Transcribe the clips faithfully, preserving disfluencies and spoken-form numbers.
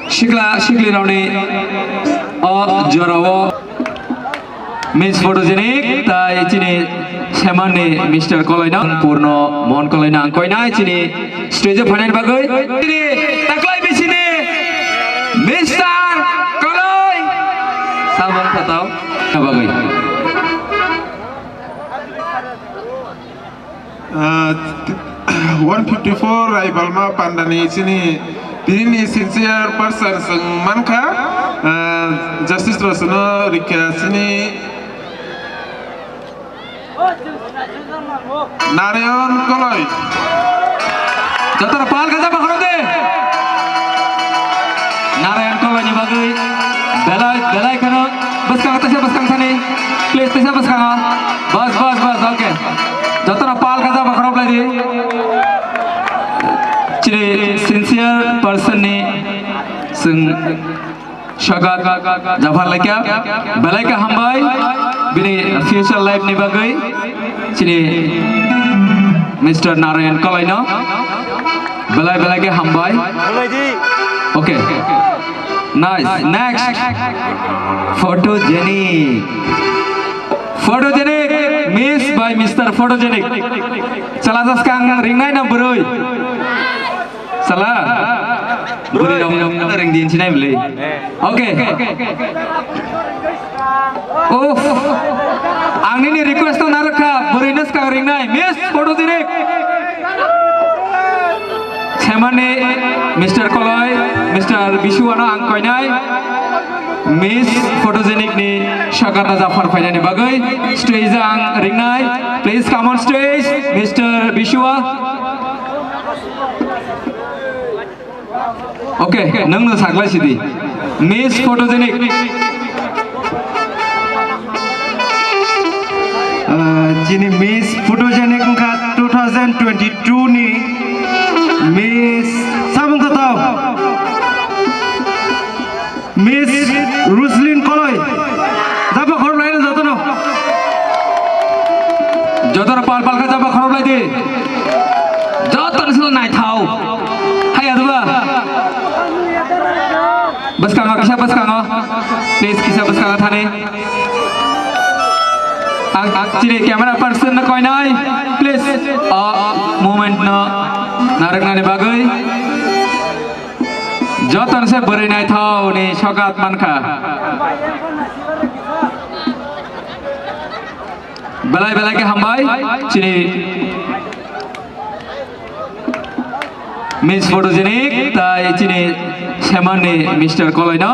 Sikla siklirokni o jorao Miss Photogenic tai chini semanni Mister Koloino, Purno Mon Koloino ang koinai chini stage o phainani bagwi. Chini taklai bisini Mister Koloi samung khatao bagwi. Ah, one fifty-four Raibalma Pandani chini tinini sincere person chwng mankha, ah, justice rosno rikha chini Narayan Koloi. Jotono pal kaisa bakhorok de. Narayan Koloi ni bagwi belai, belai kheno bwskang, teisa bwskang thani. Please, teisa bwskango. Bas, bas, bas, okay. Jotono pal kaisa bakhorok lai di. Chini sincere person ni chwng Sagat Jafar Laikya, belai khe hambai, bini future life ni bagwi, chini Mister Narayan Koloino, belai belai khe hambai. Okay, nice. Next, Photogenic. Photogenic, Miss by Mister Photogenic. Chala jaskang ringnai na bwrwi? Sala. Bwrwi rok ring din sinai bwle. Okay. Uff. Ang nini request no narwkha, bwrwi no swkang ringnai. Miss Photogenic. Semani Mister Koloi, Mister Bisuano ang koinai. Miss Photogenic ni Shakata Jafar phainani bagwi stage ang ringnai. Please come on stage, Mister Bishua. Okay, nang no saklai sidi. Miss Photogenic. Ah, chini Miss Photogenic wngkha two thousand twenty-two ni Miss samung khatao. Miss Roslyn Koloi. Jaba khorok lai jotono. Jotono pal pal kha jaba khorok lai di. Jotono sila naithao. Hai aduba. Bwskango kisa bwskango. Please kisa bwskango thani. Ang, ang chini camera person no koinai. Please. O moment no narwknani bagwi. Joton se bwrwi naithao ni sokat mankha. Belai belai khe hambai chini Miss Photogenic tai chini semanni Mister Koloino.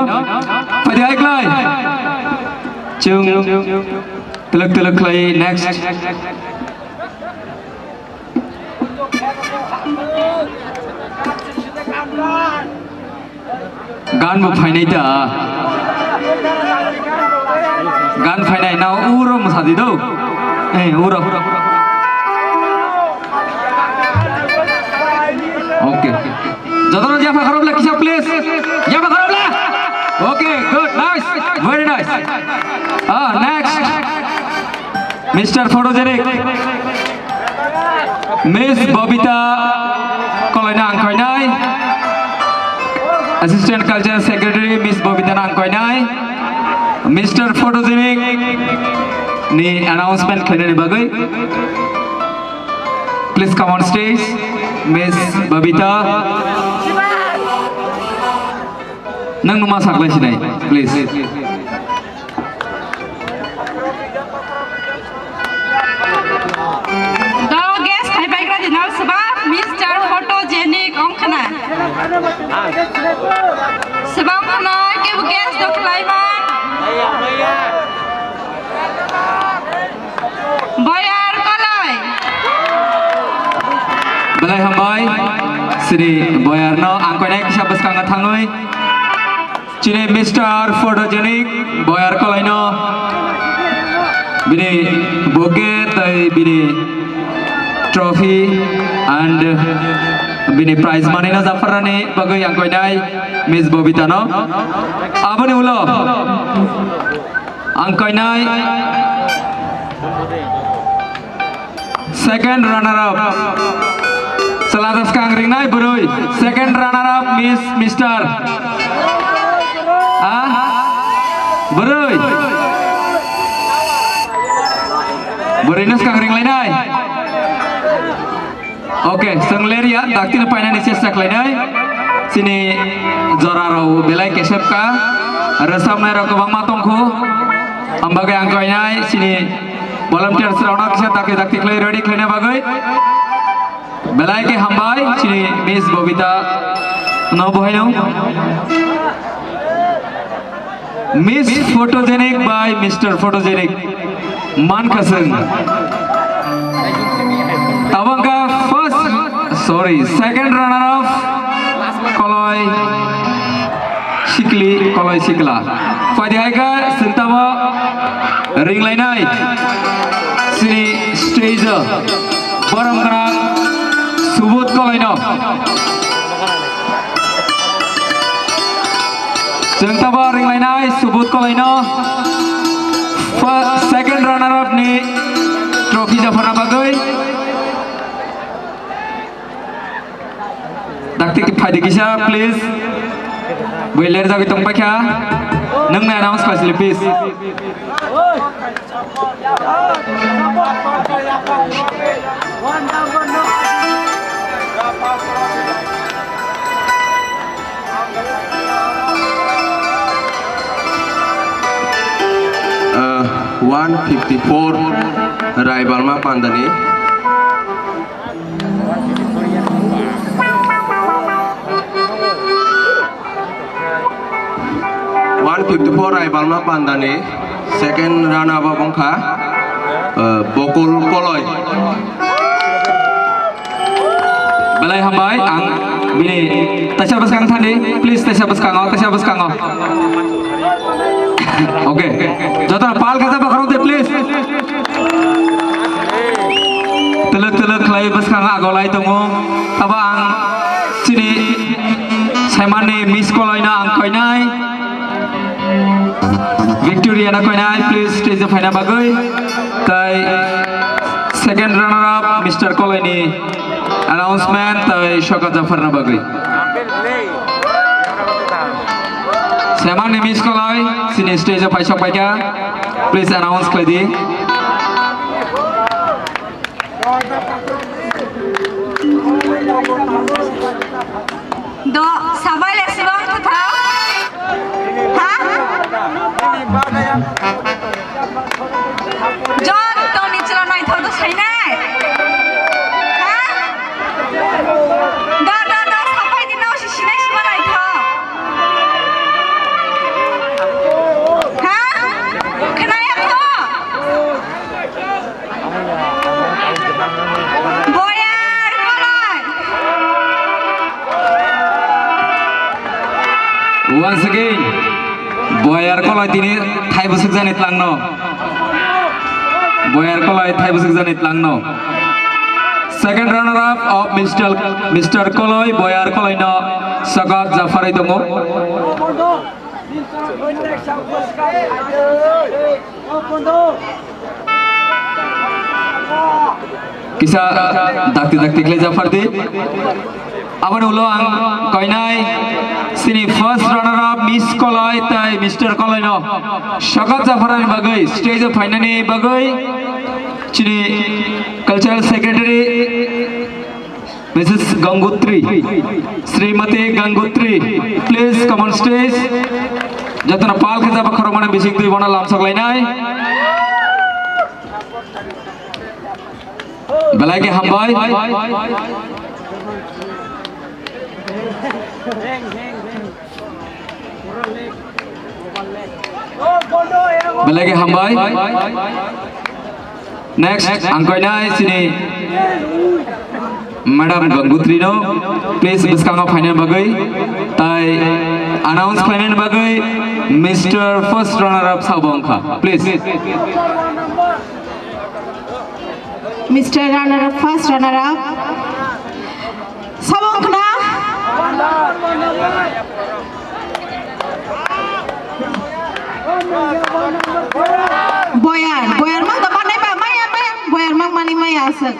Phaidi hai klai. Chwng twlwk twlwk khlai next. Gan bo phainai ta. Gan phainai na uro mwsadi do. Eh, uro. Okay. Jotono yapha khorok le kisa please. Yapha khorok le. Okay, good, nice, very nice. Ah, next. Mister Photogenic. Miss Bobita Koloino ang koinai. Assistant Cultural Secretary Miss Bobita no ang koinai. Mister Photogenic ni announcement khlainani bagwi. Please come on stage, Miss Bobita. Nang numa saklai sinai, please. Dao guest khai paigra dinao swbak Mister Photogenic ong khna. Swbang khna kebo guest do khlai man. Boyar Koloi. Belai hambai, sini Boyar no ang koinai kisa bwskango thangwi. Chini Mister Photogenic Boyar Koloino bini bouquet tai bini trophy and bini prize money no japharnani bagwi ang koinai Miss Bobita no. Aboni ulo ang koinai second runner up. Chwla da swkang ring. Nai bwrwi, second runner up Miss Mister. Ha? Bwrwi. Bwrwi no swkang ringlainai. Okay, chwng leria, daktino painani chesta khlainai. Chini jorarao belai kesepka. Rwchapnairok kwbangma tongkhu. Ambagwi ang koinai, chini volunteers rokno kisa dakti dakti khlai ready khlaina bagwi. Belai khe hambai chini Miss Bobita no bohaino. Miss Photogenic by Mister Photogenic man kasung. Tabangka first, sorry, second runner up Koloi Sikli, Koloi Sikla. Padi haika sintabo ringlainai sini stage o borom gwnang Subut Koloino. Chwng tabo ringlainai Subut Koloino. First, second runner up ni trophy japhana bagwi. Dakti phaidi kisa, please. Bui ler jagwi tongpaikha. Nwng nai announce khlaisili, please. Uh, one fifty-four Raibalma Pandani. One fifty-four Raibalma Pandani second runner up wngkha, uh, Bokul Koloi. Belai hambai, ang bini taisa bwskang thani, please, taisa bwskango, taisa bwskango. Okay, joto pal khacha bakhorok de, please. Twlwk twlwk khlai bwskango agolai tongo. Tabo ang chini Saimanni Miss Koloino ang koinai Victoria no koinai, please stage o phaina bagwi. Tai second runner up Mister Koloini announcement tai soka jafarna bagwi. Saimanni Miss Koloi chini stage o paisok paikha, please announce khlai di. Do, sabai le sibang tu thau. Ha? Jon, to ni chila nai thau do sai nai. Ha? Do, do, do, sabai di nau si sinai siba nai thau. Ha? Khnaya kho? Boyar Koloi. Once again, Boyar Koloi tini thai bwswk jani tlangno. Boyar Koloi thai bwswk jani tlangno. Second runner up of Mister, Mister Koloi, Boyar Koloino soka jafarwi tongo. Kisa dakti dakti khlai japhardi. Aboni ulo ang koinai sini first runner up Miss Koloi tai Mister Koloino soka japharani bagwi, stage o phainani bagwi chini cultural secretary Missus Gangotri, Srimati Gangotri, please come on stage. Jotono pal khe jaba khorokmani bising twi bono lamsok lainai. Belai khe hambai. Belai khe hambai. Next, ang koinai sini Madam Gangotri no, please, bwskango phaina bagwi, tai announce khlaina bagwi Mister First Runner Up sabo wngkha, please. Mister Runner Up, First Runner Up. Sabo wngkha na? Boyar, boyar mang da manai ba maya, maya, boyar mang mani maya aswk.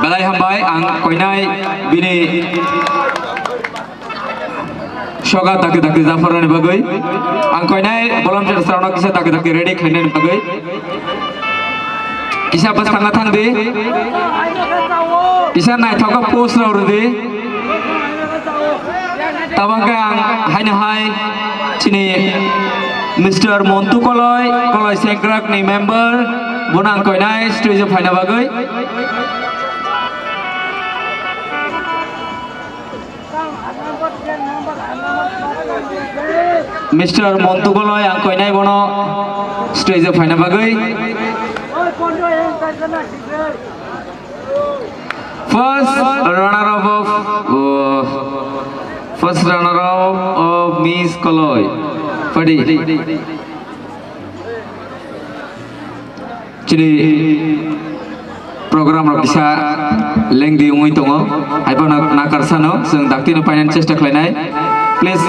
Belai hambai, ang koinai bini soga dakti dakti japhar nani bagwi. Ang koinai volunteer rokno kisa dakti dakti ready khlainani bagwi. Kisa bwskang thang di. Kisa naithok khe pose rw di. Tabangkhe ang haino hai chini Mister Montu Koloi, Koloi Sengkrak ni member, bono ang koinai stage o phaina bagwi. Mister Montu Koloi ang koinai bono stage o phaina bagwi. First runner up of, uh, first runner up of Miss Koloi. Padi. Chini program rok kisa lengdi wngwi tongo. Haiphano nakarsano chwng dakti no painani chesta khlainai. Please.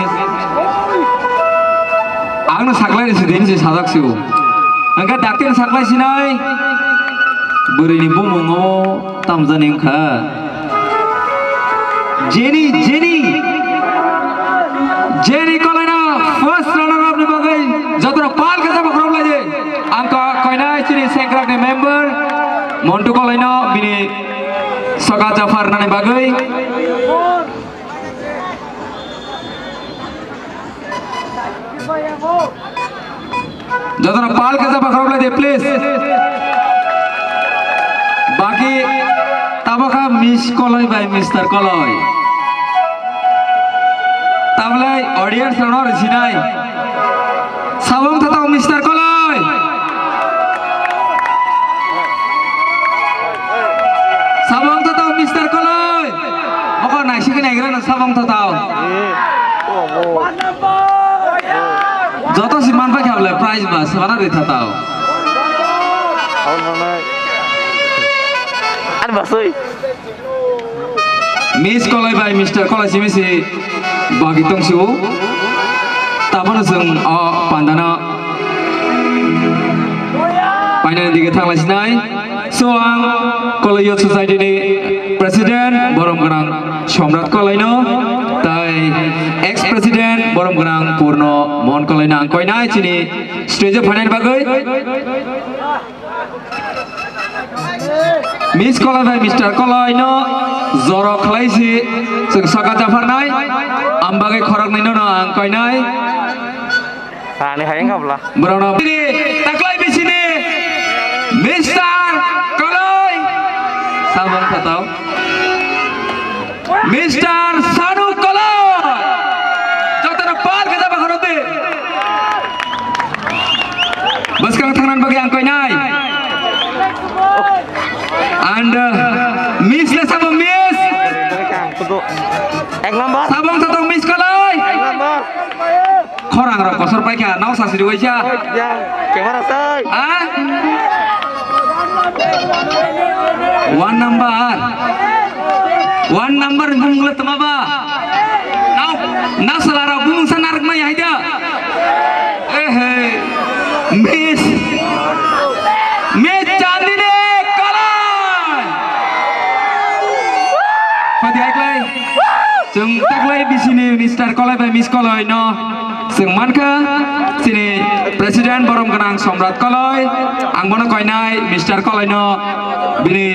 Ang no saklai risi din si sajak sibo. Hwnkhe dakti no saklai sinai. Bwrwi ni bumung o tamjani wngkha. Jenny, Jenny. Jenny Kolaino first runner up ni bagwi jotono pal kaisa bokhorok lai di. Ang ko koinai chini Sengkrak ni member Montu Kolaino bini soka japhar nani bagwi. Jotono pal kaisa bokhorok lai di, please. Baki tabo kha Miss Koloi bai Mister Koloi. Tabulai audience rokno rwsinai. Sabong thatao Mister Koloi. Sabong thatao Mister Koloi. Bokor naisingwi naigra no sabong thatao. Joto si manpai kha bole prize ba sabana rwi thatao. Ani basui. Miss Koloi bai Mister Koloi simi si bagi tong si o. Tabono chwng o pandano painani dige thang lai sinai. So ang Koloi Youth Society ni President borom gwnang Somrat Kolaino tai ex President borom gwnang Purno Mohan Kolaino ang koinai chini stage o phainani bagwi. Miss Koloi bai Mister Kolaino joro khlai si chwng soka japharnai. Ang bagwi khoroknwi nono ang koinai. Ani hai wngkha bwla. Borokno taklai bisini Mister Koloi. Sabong khatao. Mister Sanu Koloi. Jotono pal khe jaba khorokdi. Bwskang thangnan bagwi ang koinai. And, uh, Miss le sabo Miss. Ek number. Sabong thatao Miss Koloi. Ek number. Khorang rok kosor paikha, nao sasiri waisa. Ya, camera sai. Ha? One number. One number ni bumung le tama ba? Nao, nao sala rok bumung sa narak mai haida. Eh, eh. Miss. Miss Chandini Koloi. Padi hai klai. Chwng taklai bisini Mister Koloi bai Miss Koloi no chwng mankha chini President borom gwnang Somrat Koloi, ang bono koinai Mister Koloi no bini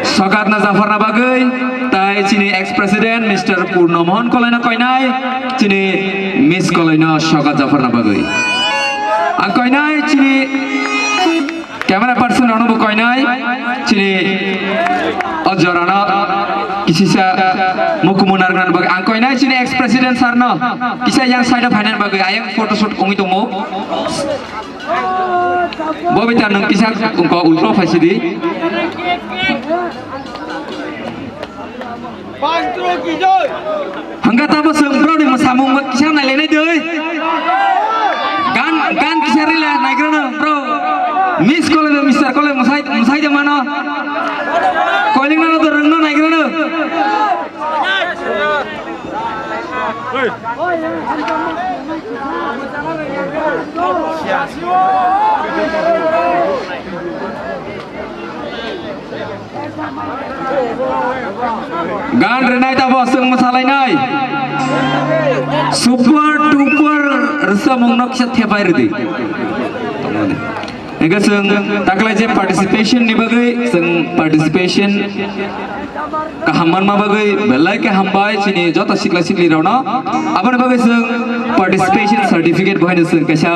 sogatna japharna bagwi, tai chini ex President Mister Purno Mohan Koloi no koinai chini Miss Koloi no sogat japharna bagwi. Ang koinai chini Camera person rokno bo koinai chini o jorano kisisa mukumu narwknani bagwi ang koinai chini ex president sir no kisa yang side o phainani bagwi ayang photoshoot wngwi tongo. Bobita nwng kisa wngkha ultra phaisidi. Hwnkha tabok chwng bro ni mwsamung kisa nailainai dui. Gan, gan kisa rila naigrano bro. Miss Koloi no Mister Koloi mwsai, mwsai de mano. Koiling no to rwngno naigrano. Gan rwnai tabo chwng mwsalainai. Super duper rwchapmungno kisa thepai rwdi. Hingke chwng taklai je participation ni bagwi chwng participation kaham manma bagwi belai khe hambai chini joto sikla sikli rokno. Aboni bagwi chwng participation certificate bohaino chwng kaisa,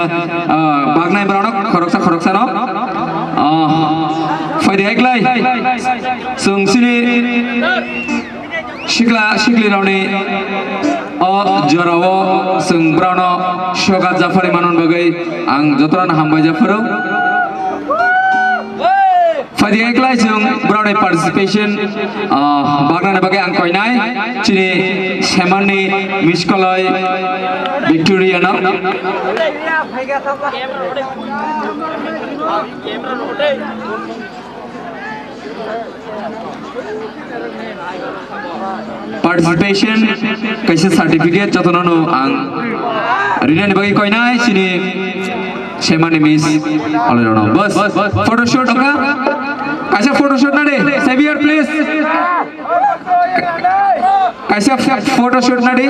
ah, bagnai borokno khoroksa khoroksano, ah, phaidi hai klai chwng chini sikla siklirokni o jorao chwng borokno sogat japhari manmani bagwi ang jotono hambai japharo. Phaidi hai klai chwng borokni participation, ah, bagnani bagwi ang koinai chini semanni Miss Koloi Victoria no. Participation kaisa certificate jotono no ang rinani bagwi koinai chini semani miss alero no. Bas, photoshoot wngkha. Kaisa photoshoot nadi, Xavier, please. Kaisa photoshoot nadi.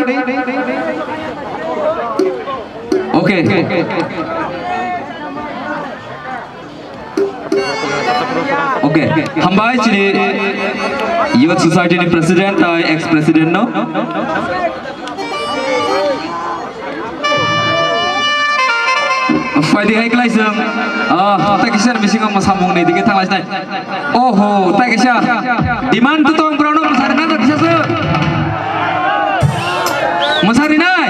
Okay. Okay, hambai chini Youth Society ni President tei ex President no. Phaidi hai klai chwng. Ah, tai kisa bisingo mwsamung ni dike thanglai sinai. Oho, tai kisa demand to tong borok no mwsari na kisa se. Mwsari nai.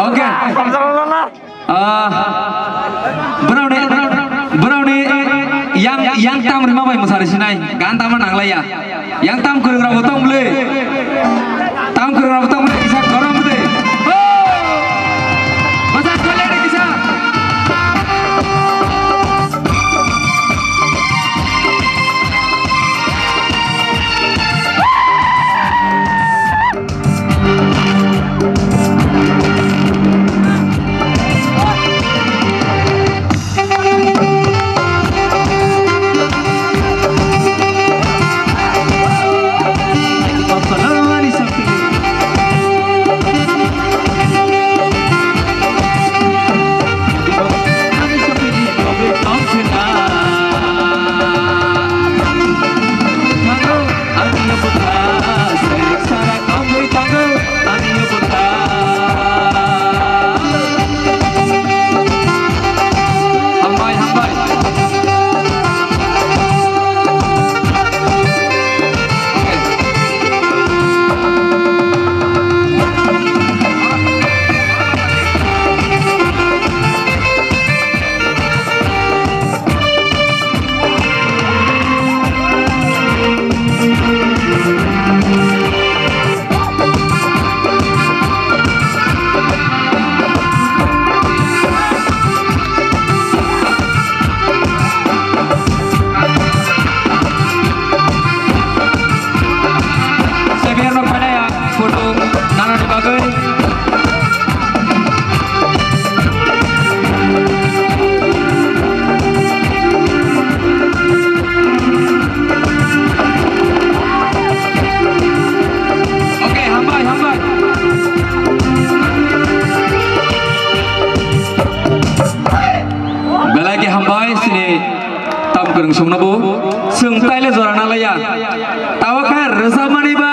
Okay. Ah, borokni, borokni yang, yang tam rima bai mwsari sinai, gan tama nanglaiya. Yang tam kwrwng rok bo tong bwle. Tam kwrwng rok bo tong bwle, kisa korom bwle. Oh! Bwsa kwlai de kisa. Hambai, hambai. Sebiar no panaya photo nanani bagwi. Okay, hambai, hambai. Belai khe hambai, chini tam kwrwng songno bo. Chwng taile jora nalaiya. Tawa khe rwchapmani bai.